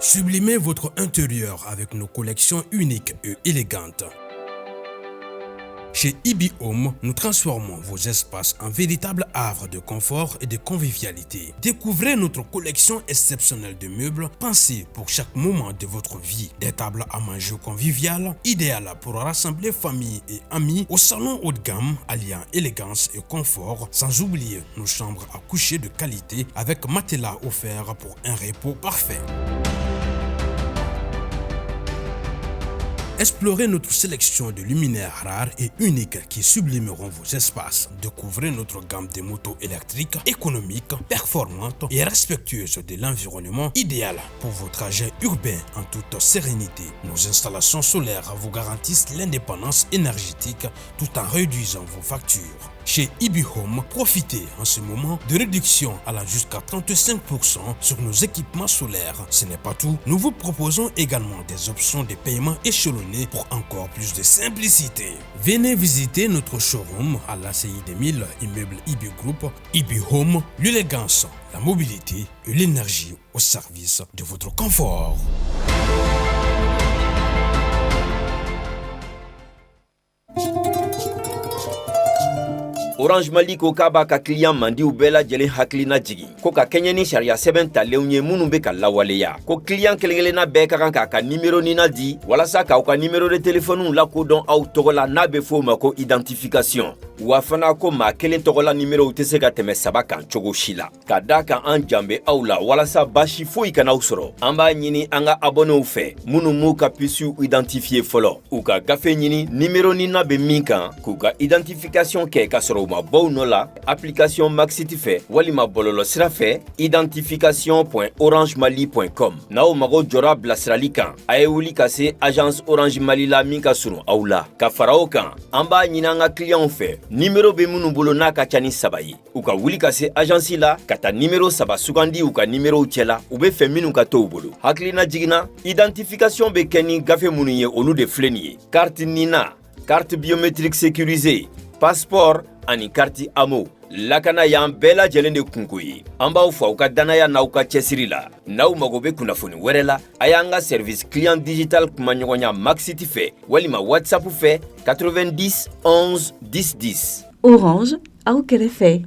Sublimez votre intérieur avec nos collections uniques et élégantes. Chez Ibi Home, nous transformons vos espaces en véritables havres de confort et de convivialité. Découvrez notre collection exceptionnelle de meubles pensés pour chaque moment de votre vie. Des tables à manger conviviales, idéales pour rassembler famille et amis au salon haut de gamme, alliant élégance et confort, sans oublier nos chambres à coucher de qualité avec matelas offert pour un repos parfait. Explorez notre sélection de luminaires rares et uniques qui sublimeront vos espaces. Découvrez notre gamme de motos électriques, économiques, performantes et respectueuses de l'environnement, idéal pour vos trajets urbains en toute sérénité. Nos installations solaires vous garantissent l'indépendance énergétique tout en réduisant vos factures. Chez Ibi Home, profitez en ce moment de réductions allant jusqu'à 35% sur nos équipements solaires. Ce n'est pas tout, nous vous proposons également des options de paiement échelonnées pour encore plus de simplicité. Venez visiter notre showroom à l'ACI 2000, immeuble Ibi Group, Ibi Home, l'élégance, la mobilité et l'énergie au service de votre confort. Orange Mali ko k'a b'a ka client mandiw bɛɛ lajɛlen hakilina jigin ko ka kɛɲɛ ni sariya sɛbɛn talenw ye minnu bɛ ka lawaleya, ko client kelen-kelenna bɛɛ ka kan k'a ka nimero nina di walasa k'aw ka nimero de telefɔniw lakodɔn aw tɔgɔ la, n'a bɛ f'o ma ko identification. Wa fana ko maa kelen tɔgɔ la nimerow tɛ se ka tɛmɛ saba kan cogo si la. Ka da kan an jan bɛ aw la walasa baasi foyi kana aw sɔrɔ, an b'a ɲini an ka abonnéw fɛ minnu m'u ka pucew identifier fɔlɔ, u ka gafe ɲini nimero nina bɛ min kan, k'u ka identification kɛ ka sɔrɔ u ma bɔ u nɔ la, application Maxit fɛ walima bɔlɔlɔ sira fɛ, identification.orangemali.com. N'aw mago jɔra bilasirali kan, a ye wuli ka se agence Orange Mali la min ka surun aw la. Ka fara o kan, an b'a ɲini an ka clientw fɛ, nimero bɛ minnu bolo n'a ka ca ni saba ye, u ka wuli ka se agence la ka taa nimero saba sugandi u ka nimerow cɛla u bɛ fɛ minnu ka to u bolo. Hakilina jiginna, identification bɛ kɛ ni gafe minnu ye, olu de filɛ nin ye: carte nina, carte biométrique sécurisée, passeport ani carte AMO. Lakana y'an bɛɛ lajɛlen de kunko ye. An b'aw fo aw ka dannaya n'aw ka cɛsiri la. N'aw mago bɛ kunnafoni wɛrɛ la, a y'an ka service client digital kumaɲɔgɔnya Maxit fɛ walima WhatsApp fɛ, 90 11 10 10. Orange, aw kɛrɛfɛ.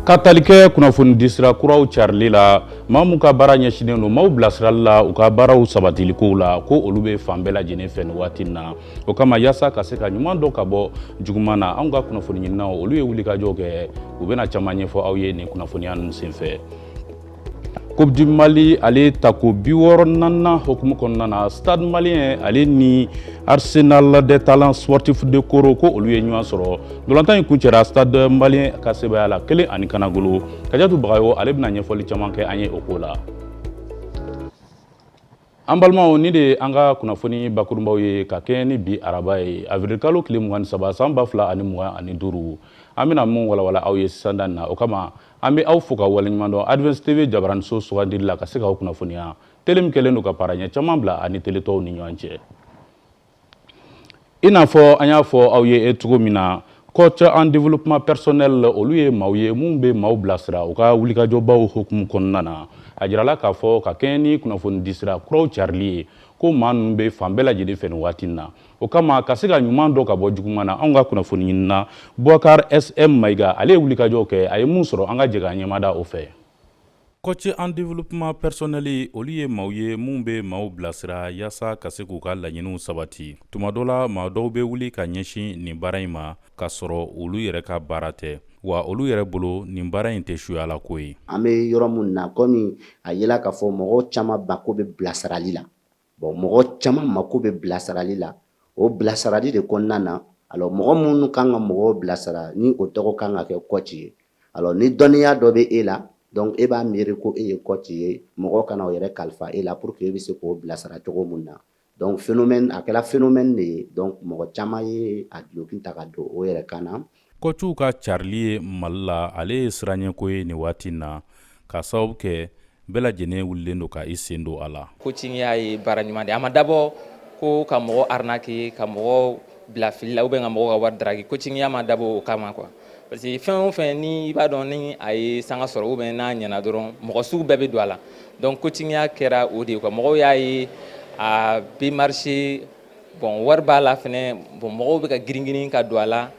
Ka tali kɛ kunnafoni disira kuraw carili la, maa min ka baara ɲɛsinnen don maaw bilasirali la u ka baaraw sabatili la, ko olu bɛ fan bɛɛ lajɛlen fɛ nin waati na. O kama, yaasa ka se ka ɲuman dɔ ka bɔ juguman na, anw ka kunnafoni ɲininaw, olu ye wulikajɔ kɛ. U bɛna caman ɲɛfɔ aw ye nin kunnafoniya ninnu senfɛ. Coupe du Mali, ale tako 64nan hukumu kɔnɔna na, Stade Malien ale ni Arsenal des Talents Sportifs de Koro, ko olu ye ɲɔgɔn sɔrɔ. Ntolantan in kuncɛra Stade Malien ka sebaaya la, 1 ani kanagolo. Kajatu Bagayo, ale bɛna ɲɛfɔli caman kɛ an ye o ko la. An balimaw, ni de ye an ka kunnafoni bakurunbaw ye ka kɛɲɛ ni bi araba ye, avril kalo tile 23, san 2025. An bɛna mun walawala aw ye sisan dan na? O kama, an bɛ aw fo ka waleɲuman dɔn Advance TV jabaraniso sugandili la ka se k'aw kunnafoniya. Tele min kɛlen don ka para ɲɛ caman bila ani tele tɔw ni ɲɔgɔn cɛ. I n'a fɔ an y'a fɔ aw ye cogo min na, coach en développement personnel, olu ye maaw ye mun bɛ maaw bilasira u ka wulikajɔbaw hukumu kɔnɔna na. A jirala k'a fɔ ka kɛɲɛ ni kunnafoni disira kuraw carili ye, ko maa ninnu bɛ fan bɛɛ lajɛlen fɛ nin waati in na. O kama, ka se ka ɲuman dɔ ka bɔ juguman na, anw ka kunnafoni ɲinina Boubacar SM Mayiga, ale ye wulikajɔ kɛ. A ye mun sɔrɔ? An ka jɛ k'an ɲɛmada o fɛ. Coach en développement personnel, olu ye maaw ye mun bɛ maaw bilasira yaasa ka se k'u ka laɲiniw sabati. Tuma dɔ la, maa dɔw bɛ wuli ka ɲɛsin nin baara in ma k'a sɔrɔ olu yɛrɛ ka baara tɛ, wa olu yɛrɛ bolo, nin baara in tɛ suyala ko ye. An bɛ yɔrɔ min na, komi a yela k'a fɔ mɔgɔ caman mako bɛ bilasirali la. Bon, mɔgɔ caman mako bɛ bilasirali la. O bilasirali de kɔnɔna na, alors mɔgɔ minnu kan ka mɔgɔw bilasira, ni o tɔgɔ kan ka kɛ coach ye. Alors ni dɔnniya dɔ bɛ e la, donc e b'a miiri ko e ye coach ye, mɔgɔ kana o yɛrɛ kalifa e la pour que e bɛ se k'o bilasira cogo mun na. Donc phénomène, a kɛra phénomène de ye. Donc mɔgɔ caman ye a duloki ta ka don o yɛrɛ kan na. Coachw ka carili ye Mali la, ale ye siranɲɛko ye nin waati in na. K'a sababu kɛ bɛɛ lajɛlen wulilen don ka i sen don a la. Coaching ya ye baara ɲuman de ye. A ma dabɔ ko ka mɔgɔ arnaquer, ka mɔgɔ bila fili la ou bien ka mɔgɔ ka wari draguer. Coaching ya ma dabɔ o kama quoi, parce que fɛn o fɛn ni i b'a dɔn ni a ye sanga sɔrɔ ou bien n'a ɲɛna dɔrɔn, mɔgɔ sugu bɛɛ bɛ don a la. Donc coaching ya kɛra o de ye quoi. Mɔgɔw y'a ye a bɛ marcher, bon, wari b'a la fɛnɛ. Bon, mɔgɔw bɛ ka girin girin ka don a la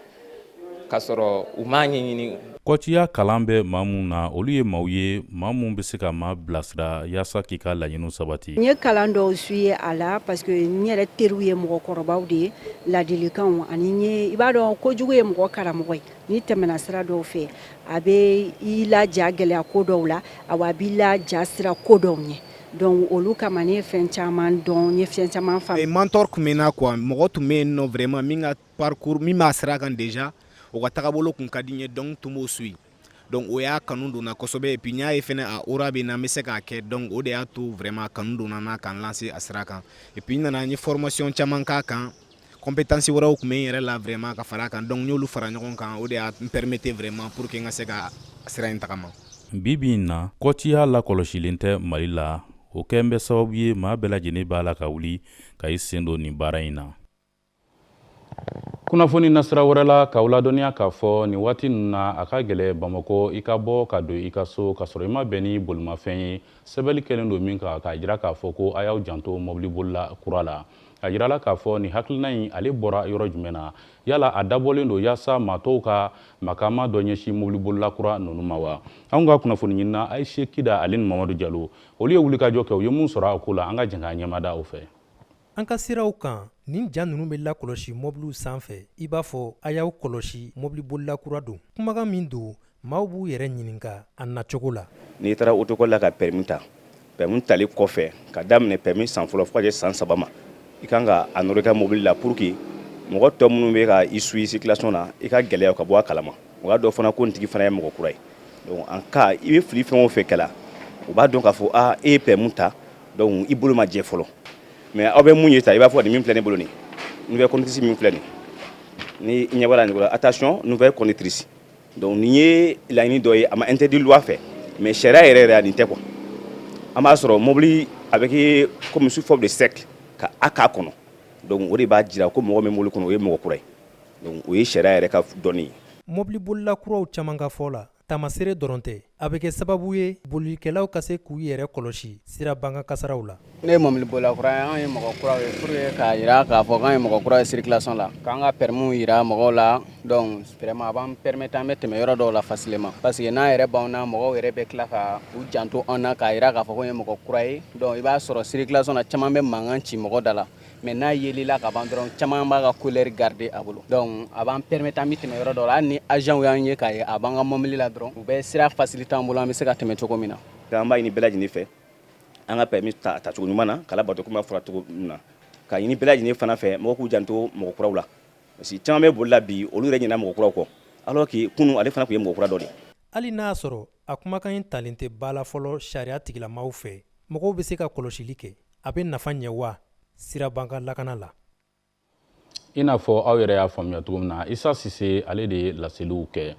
k'a sɔrɔ u m'a ɲɛɲini. Kɔciya kalan bɛ maa minnu na, olu ye maaw ye, maa minnu bɛ se ka maa bilasira yaasa k'i ka laɲiniw sabati. N ye kalan dɔw suit a la, parce que n yɛrɛ teriw ye mɔgɔkɔrɔbaw de ye. Ladilikanw ani n ye, i b'a dɔn, kojugu ye mɔgɔ karamɔgɔ ye. N'i tɛmɛna sira dɔw fɛ, a bɛ i laja gɛlɛya ko dɔw la, awa, a b'i laja sira ko dɔw ɲɛ. Donc olu kama, ne ye fɛn caman dɔn, n ye fɛn caman faamu. Mentor tun bɛ n na quoi. Mɔgɔ tun bɛ yen nɔ vraiment min ka parcours, min b'a sira kan déjà, o ka tagabolo kun ka di n ye, donc tun b'o suit. Donc o y'a kanu donna kosɛbɛ. Et puis n y'a ye fɛnɛ, a aura bɛ n na, n bɛ se k'a kɛ. Donc o de y'a to vraiment kanu donna n na ka n lancer a sira kan. Et puis n nana, n ye formation caman k'a kan. Compétence wɛrɛw tun bɛ n yɛrɛ la vraiment ka fara a kan. Donc n y'olu fara ɲɔgɔn kan, o de y'a n permettre vraiment pour que n ka se ka sira in tagama. Bi bi in na, kɔciya lakɔlɔsilen tɛ Mali la. O kɛn bɛ sababu ye, maa bɛɛ lajɛlen b'a la ka wuli ka i sen don nin baara in na. Kunnafoni nasira wɛrɛ la, k'aw ladɔnniya k'a fɔ nin waati ninnu na, a ka gɛlɛ Bamakɔ i ka bɔ ka don i ka so k'a sɔrɔ i ma bɛn ni bolimafɛn ye sɛbɛnni kɛlen don min kan k'a jira k'a fɔ ko a y'aw janto mɔbili bolila kura la. A jirala k'a fɔ nin hakilina in, ale bɔra yɔrɔ jumɛn na? Yala a dabɔlen don yaasa maa tɔw ka makama dɔ ɲɛsin mobili bolila kura ninnu ma wa? Anw ka kunnafoni ɲinina Ayise Kida ale ni Mamadu Jalo, olu ye wulikajɔ kɛ. U ye mun sɔrɔ a ko la? An ka jɛn k'a ɲɛmada o fɛ. An ka siraw kan, nin ja ninnu bɛ lakɔlɔsi mɔbiliw sanfɛ, i b'a fɔ a y'aw kɔlɔsi, mɔbili bolila kura don. Kumakan min don, maaw b'u yɛrɛ ɲininka a nacogo la. N'i taara auto-école la ka permis ta, permis tali kɔfɛ, ka daminɛ permis san fɔlɔ fo ka se san 3 ma, i kan ka a nɔrɔ i ka mobili la pour que mɔgɔ tɔ minnu bɛ ka i suit circulation na, i ka gɛlɛya ka bɔ a kalama. O b'a dɔn fana ko nin tigi fana ye mɔgɔ kura ye. Donc en cas i bɛ fili fɛn o fɛn kɛla, u b'a dɔn k'a fɔ aa, e ye permis ta, donc i bolo ma jɛ fɔlɔ. Mais aw bɛ mun ye ta, i b'a fɔ nin min filɛ ne bolo nin, nouvelle conductrice min filɛ nin, ni i ɲɛ b'a la nin, attention nouvelle conductrice. Donc nin ye laɲini dɔ ye, a ma interdit loi fɛ, mais sariya yɛrɛ yɛrɛ nin tɛ quoi. An b'a sɔrɔ mobili a bɛ kɛ comme sous forme de cercle ka a k'a kɔnɔ. Donc o de b'a jira ko mɔgɔ min mobili kɔnɔ, o ye mɔgɔ kura ye. Donc o ye sariya yɛrɛ ka dɔnni ye. Mɔbili bolila kuraw caman ka fɔ la, taamasere dɔrɔn tɛ, a bɛ kɛ sababu ye bolikɛlaw ka se k'u yɛrɛ kɔlɔsi sirabanka kasaraw la. Ne ye mɔbili bolila kura ye. Anw ye mɔgɔ kuraw ye, pour que k'a jira k'a fɔ k'an ye mɔgɔ kura ye circulation la, k'an ka permis jira mɔgɔw la. Donc vraiment a b'an permettre an bɛ tɛmɛ yɔrɔ dɔw la facilement, parce que n'an yɛrɛ b'anw na, mɔgɔw yɛrɛ bɛ tila ka u janto an na k'a jira k'a fɔ ko n ye mɔgɔ kura ye. Donc i b'a sɔrɔ circulation na, caman bɛ mankan ci mɔgɔ da la, mais n'a yelila ka ban dɔrɔn, caman b'a ka colère garder a bolo. Donc a b'an permettre an bɛ tɛmɛ yɔrɔ dɔw la. Hali ni agent y'an ye k'a ye a b'an ka mobili la dɔrɔn, u bɛ sira faciliter an bolo, an bɛ se ka tɛmɛ cogo min na. An b'a ɲini bɛɛ lajɛlen fɛ, an ka permis ta tacogo ɲuman na, k'a labato komi a fɔra cogo min na, ka ɲini bɛɛ lajɛlen fana fɛ, mɔgɔw k'u janto mɔgɔ kuraw la, parce que caman bɛ boli la bi, olu yɛrɛ ɲinɛna mɔgɔ kuraw kɔ, alors que kunun ale fana tun ye mɔgɔ kura dɔ de ye. Hali n'a y'a sɔrɔ a kumakan in talen tɛ ba la fɔlɔ sariya tigilamaw fɛ, mɔgɔw bɛ se ka kɔlɔsili kɛ. A bɛ nafa ɲɛ wa sirabanka lakana la? I n'a fɔ aw yɛrɛ y'a faamuya cogo min na, Isa Sise, ale de ye laseliw kɛ.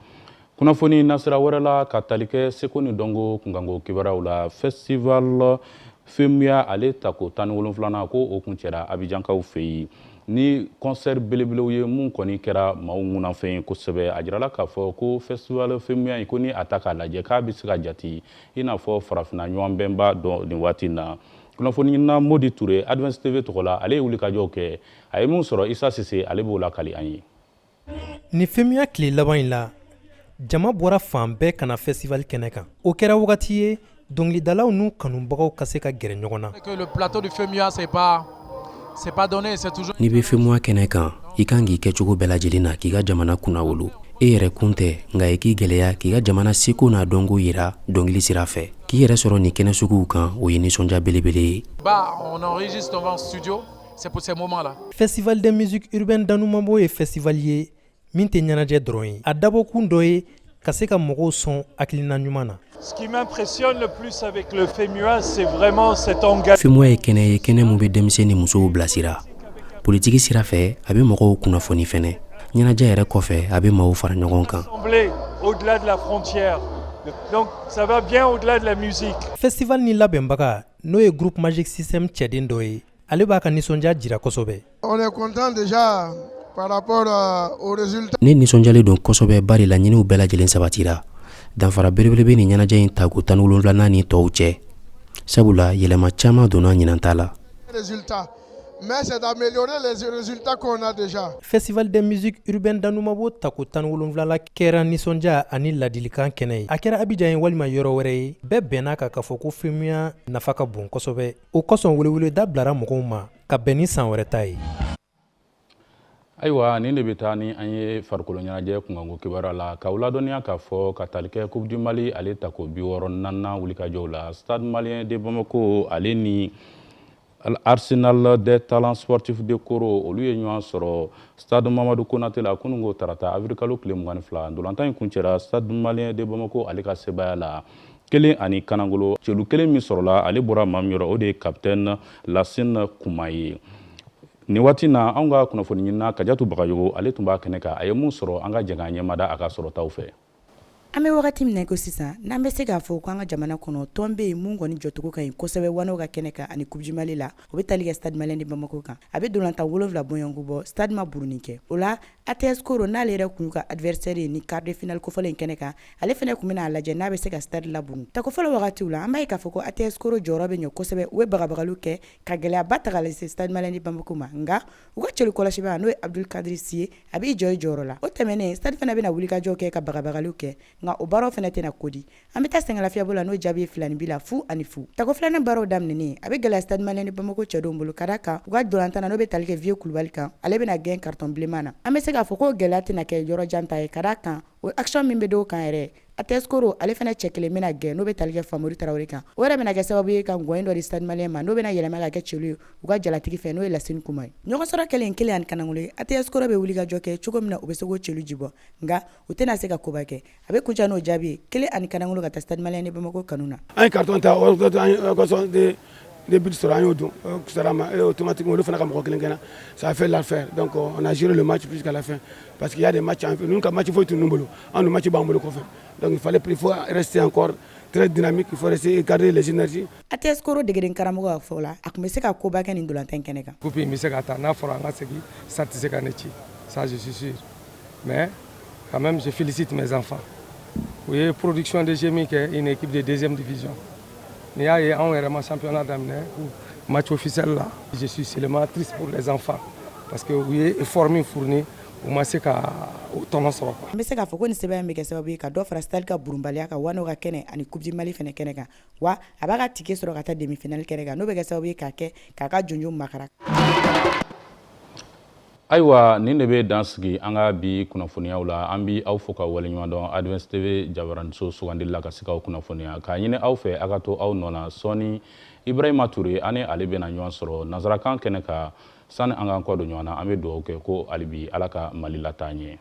Kunnafoni nasira wɛrɛ la, ka tali kɛ seko ni dɔnko kunkanko kibaruyaw la, festival Femua, ale tako 17nan, ko o kun cɛra Abijankaw fɛ yen ni concert belebelew ye, mun kɔni kɛra maaw ŋunafɛn ye kosɛbɛ. A jirala k'a fɔ ko festival Femua in, ko ni a ta k'a lajɛ, k'a bɛ se ka jate i n'a fɔ farafinna ɲɔgɔnbɛnba dɔ nin waati in na. Kunnafoni ɲinina Modi Ture, Advance TV tɔgɔ la, ale ye wulikajɔw kɛ. A ye mun sɔrɔ, Isa Sise, ale b'o lakali an ye. Ni Femua tile laban in la, jama bɔra fan bɛɛ ka na festival kɛnɛ kan. O kɛra wagati ye dɔnkilidalaw n'u kanubagaw ka se ka gɛrɛ ɲɔgɔn na. Le plateau du FEMUA, c'est pas donné, c'est toujours. N'i bɛ Femua kɛnɛ kan, i kan k'i kɛcogo bɛɛ lajɛlen na k'i ka jamana kunnawolo. E yɛrɛ kun tɛ, nka i k'i gɛlɛya k'i ka jamana seko n'a dɔnko yira dɔnkili sira fɛ. K'i yɛrɛ sɔrɔ nin kɛnɛ suguw kan, o ye nisɔndiya belebele ye. Bah, on enregistre, on va en studio, c'est pour ces moments-là. Festival des musiques urbaines d'Anoumabo ye festival ye min tɛ ɲɛnajɛ dɔrɔn ye. A dabɔkun dɔ ye ka se ka mɔgɔw sɔn hakilina ɲuman na. Ce qui m'impressionne le plus avec le FEMUA, c'est vraiment cet engagement. Femua ye kɛnɛ ye, kɛnɛ mun bɛ denmisɛn ni musow bilasira politiki sira fɛ. A bɛ mɔgɔw kunnafoni fɛnɛ. Ɲɛnajɛ yɛrɛ kɔfɛ, a bɛ maaw fara ɲɔgɔn kan. Au-delà de la frontière. Donc ça va bien au-delà de la musique. Festival ni labɛnbaga, n'o ye Groupe Magic System cɛden dɔ ye, ale b'a ka nisɔndiya jira kosɛbɛ. On est content déjà par rapport au résultat. Ne nisɔndiyalen don kosɛbɛ, bari laɲiniw bɛɛ lajɛlen sabatira. Danfara belebele bɛ nin ɲɛnajɛ in tako 17nan ni tɔw cɛ, sabula yɛlɛma caman donna ɲinan ta la. Résultat. Mais c'est d'améliorer les résultats qu'on a déjà. Festival des musiques urbaines d'Anoumabo tako 17nan kɛra nisɔndiya ani ladilikan kɛnɛ ye. A kɛra Abidjan ye walima yɔrɔ wɛrɛ ye, bɛɛ bɛnna kan k'a fɔ ko FEMUA nafa ka bon kosɛbɛ. O kosɔn, weleweleda bilara mɔgɔw ma ka bɛn ni san wɛrɛ ta ye. Ayiwa, nin de bɛ taa ni an ye farikolo ɲɛnajɛ kunkanko kibaruya la, k'aw ladɔnniya k'a fɔ ka tali kɛ Coupe du Mali ale tako 64nan wulikajɔw la, Stade Malien de Bamako ale ni Arsenal des Talents Sportifs de Koro, olu ye ɲɔgɔn sɔrɔ Stade Mamadu Konate la kununko tarata, avril kalo tile 22. Ntolantan in kuncɛra Stade Malien de Bamako ale ka sebaaya la, 1 ani kanangolo. Celu kelen min sɔrɔla, ale bɔra maa min yɔrɔ, o de ye capitaine Lasine Kuma ye. Nin waati na, anw ka kunnafoni ɲinina Kajatu Bagayogo, ale tun b'a kɛnɛ kan. A ye mun sɔrɔ? An ka jɛ k'an ɲɛmada a ka sɔrɔtaw fɛ. An bɛ wagati min na ko sisan, n'an bɛ se k'a fɔ ko an ka jamana kɔnɔ, tɔn bɛ yen mun kɔni jɔcogo ka ɲi kosɛbɛ Wano ka kɛnɛ kan ani Coupe du Mali la, o bɛ tali kɛ Stade Malien de Bamako kan. A bɛ dolantan 7 bɔɲɔgɔnko bɔ, Stade ma buruni kɛ o la. ATS Koro, n'ale yɛrɛ kun ka adversaire ye ni quart de finale kofɔlen in kɛnɛ kan, ale fana tun bɛna a lajɛ n'a bɛ se ka Stade laburu. Tako fɔlɔ wagatiw la, an b'a ye k'a fɔ ko ATS Koro jɔyɔrɔ bɛ ɲɛ kosɛbɛ. U ye bagabagaliw kɛ ka gɛlɛyaba ta ka lase Stade Malien de Bamako ma, nka u ka celu kɔlɔsiba, n'o ye Abdul Kadri Si ye, a b'i jɔ i jɔyɔrɔ la. O tɛmɛnen, Stade fana bɛna wulikajɔ kɛ ka bagabagaliw kɛ, nka o baaraw fana tɛna kodi. An bɛ taa sɛgɛnlafiɲɛbɔ la n'o jaabi ye 2 ni bi la 0 ani 0. Tako filanan baaraw daminɛnen, a bɛ gɛlɛya Stade Malien de Bamako cɛdenw bolo, ka da kan u ka dolantan na, n'o bɛ tali kɛ Vieux Kulubali kan, ale bɛna gɛn carton bilenman na. An bɛ se k'a fɔ ko gɛlɛya tɛna kɛ yɔrɔ jan ta ye, ka da kan o action min bɛ dɔw kan yɛrɛ, ATS Koro ale fana cɛ kelen bɛna gɛn, n'o bɛ tali kɛ Famori Tarawele kan. O yɛrɛ bɛna kɛ sababu ye ka ngɔyin dɔ di Stade Malien ma, n'o bɛna yɛlɛma ka kɛ celu ye u ka jalatigi fɛ, n'o ye Lasine Kuma ye. Ɲɔgɔn sɔrɔ kɛlen 1 ani kanangolo ye, ATS Koro bɛ wulikajɔ kɛ cogo min na u bɛ se k'o celu jibɔ, nka u tɛna se ka koba kɛ. A bɛ kuncɛ n'o jaabi ye, 1 ani kanangolo ka taa Stade Malien de Bamako kanu na. An ye carton ta, an ye occasion de but sɔrɔ, an y'o dun ma et automatiquement olu fana ka mɔgɔ kelen kɛnɛ, ça a fait l'affaire. Donc on a géré le match jusqu'à la fin, parce qu'il y a des matchs, ninnu ka match foyi tɛ ninnu bolo, an dun match b'an bolo kɔfɛ. Donc il faut rester encore très dynamique, il faut rester et garder les énergies. ATS Koro degeden karamɔgɔ ka fɔ la, a tun bɛ se ka koba kɛ nin ntolantan kɛnɛ kan. Coupe in bɛ se ka ta, n'a fɔra an ka segin, Stade tɛ se ka ne ci, ça je suis sûr. Mais quand même, je félicite mes enfants. U ye production de jeu min kɛ, une équipe de deuxième division, n'i y'a ye anw yɛrɛ ma championnat daminɛ match officiel la, je suis seulement triste pour les enfants, parce que u ye effort min fourni, u ma se ka o tɔnɔ sɔrɔ quoi. An bɛ se k'a fɔ ko nin sɛbɛn bɛ kɛ sababu ye ka dɔ fara Stade ka burunbaliya kan Wano ka kɛnɛ ani Coupe du Mali fana kɛnɛ kan, wa a b'a ka ticket sɔrɔ ka taa demi finale kɛnɛ kan, n'o bɛ kɛ sababu ye k'a kɛ k'a ka jɔnjɔn makara. Ayiwa, nin de bɛ dan sigi an ka bi kunnafoniyaw la. An bi aw fo ka waleɲuman dɔn Advance TV jabaraniso sugandili la ka se k'aw kunnafoniya, k'a ɲini aw fɛ aw ka to aw nɔ na. Sɔɔni, Ibrahima Ture ani ale bɛna ɲɔgɔn sɔrɔ nansarakan kɛnɛ kan. Sani an k'an kɔ don ɲɔgɔn na, an bɛ dugawu kɛ ko hali bi Ala ka Mali lataa ɲɛ.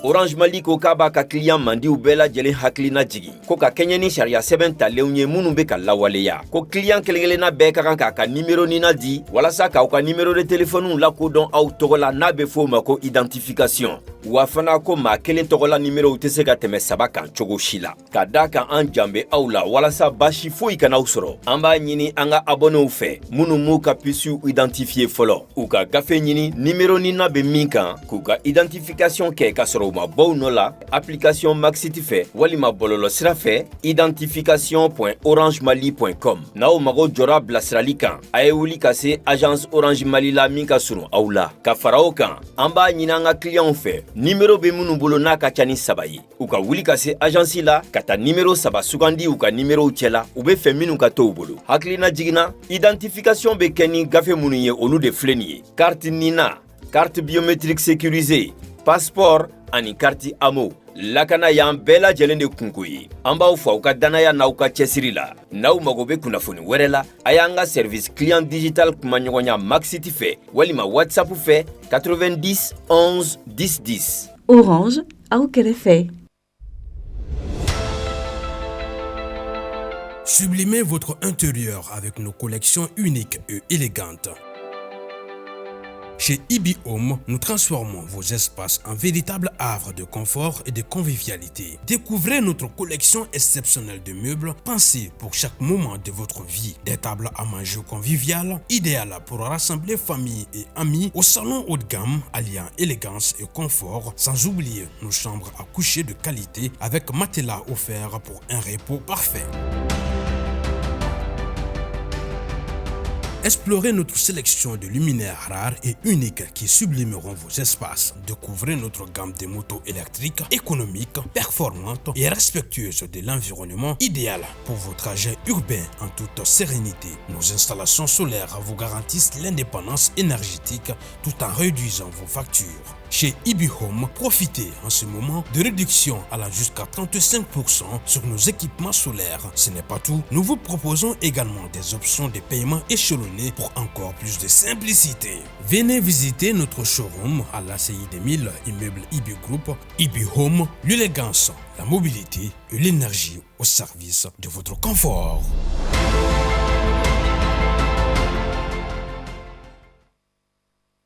Orange Mali ko k'a b'a ka client mandiw bɛɛ lajɛlen hakilina jigin ko ka kɛɲɛ ni sariya sɛbɛn talenw ye minnu bɛ ka lawaleya, ko client kelen-kelenna bɛɛ ka kan k'a ka numéro nina di walasa k'aw ka numéro de téléphone lakodɔn aw tɔgɔ la, n'a bɛ f'o ma ko identification. Wa fana ko maa kelen tɔgɔla numéro tɛ se ka tɛmɛ saba kan cogo si la. Ka da kan an jan bɛ aw la walasa baasi foyi kana aw sɔrɔ, an b'a ɲini an ka abonnés fɛ minnu m'u ka puces identifier fɔlɔ, u ka gafe ɲini numéro nina bɛ min kan, k'u ka identification kɛ ka sɔrɔ u ma bɔ u nɔ la, application Maxit fɛ walima bɔlɔlɔ sira fɛ, identification.orangemali.com. N'aw mago jɔra bilasirali kan, a ye wuli ka se agence Orange Mali la min ka surun aw la. Ka fara o kan, an b'a ɲini an ka clients fɛ, numéro bɛ minnu bolo n'a ka ca ni saba ye, u ka wuli ka se agence la ka taa numéro saba sugandi u ka numérow cɛla u bɛ fɛ minnu ka to u bolo. Hakilina jiginna, identification bɛ kɛ ni gafe minnu ye, olu de filɛ nin ye: carte NINA, carte biométrique sécurisée, passeport ani carte AMO. Lakana y'an bɛɛ lajɛlen de kunko ye. An b'aw fo aw ka dannaya n'aw ka cɛsiri la. N'aw mago bɛ kunnafoni wɛrɛ la, a y'an ka service client digital kumaɲɔgɔnya Maxit fɛ walima WhatsApp fɛ 90 11 10 10. Orange, aw kɛrɛfɛ. Sublimez votre intérieur avec nos collections uniques et élégantes. Chez Ibi Home, nous transformons vos espaces en véritables havres de confort et de convivialité. Découvrez notre collection exceptionnelle de meubles pensés pour chaque moment de votre vie. Des tables à manger conviviales, idéales pour rassembler famille et amis au salon haut de gamme, alliant élégance et confort, sans oublier nos chambres à coucher de qualité avec matelas offert pour un repos parfait. Explorez notre sélection de luminaires rares et uniques qui sublimeront vos espaces. Découvrez notre gamme de motos électriques, économiques, performantes et respectueuses de l'environnement, idéal pour vos trajets urbains en toute sérénité. Nos installations solaires vous garantissent l'indépendance énergétique tout en réduisant vos factures. Chez Ibi Home, profitez en ce moment de réductions allant jusqu'à 35% sur nos équipements solaires. Ce n'est pas tout, nous vous proposons également des options de paiement échelonnées pour encore plus de simplicité. Venez visiter notre showroom à l'ACI 2000, immeuble Ibi Group, Ibi Home, l'élégance, la mobilité et l'énergie au service de votre confort.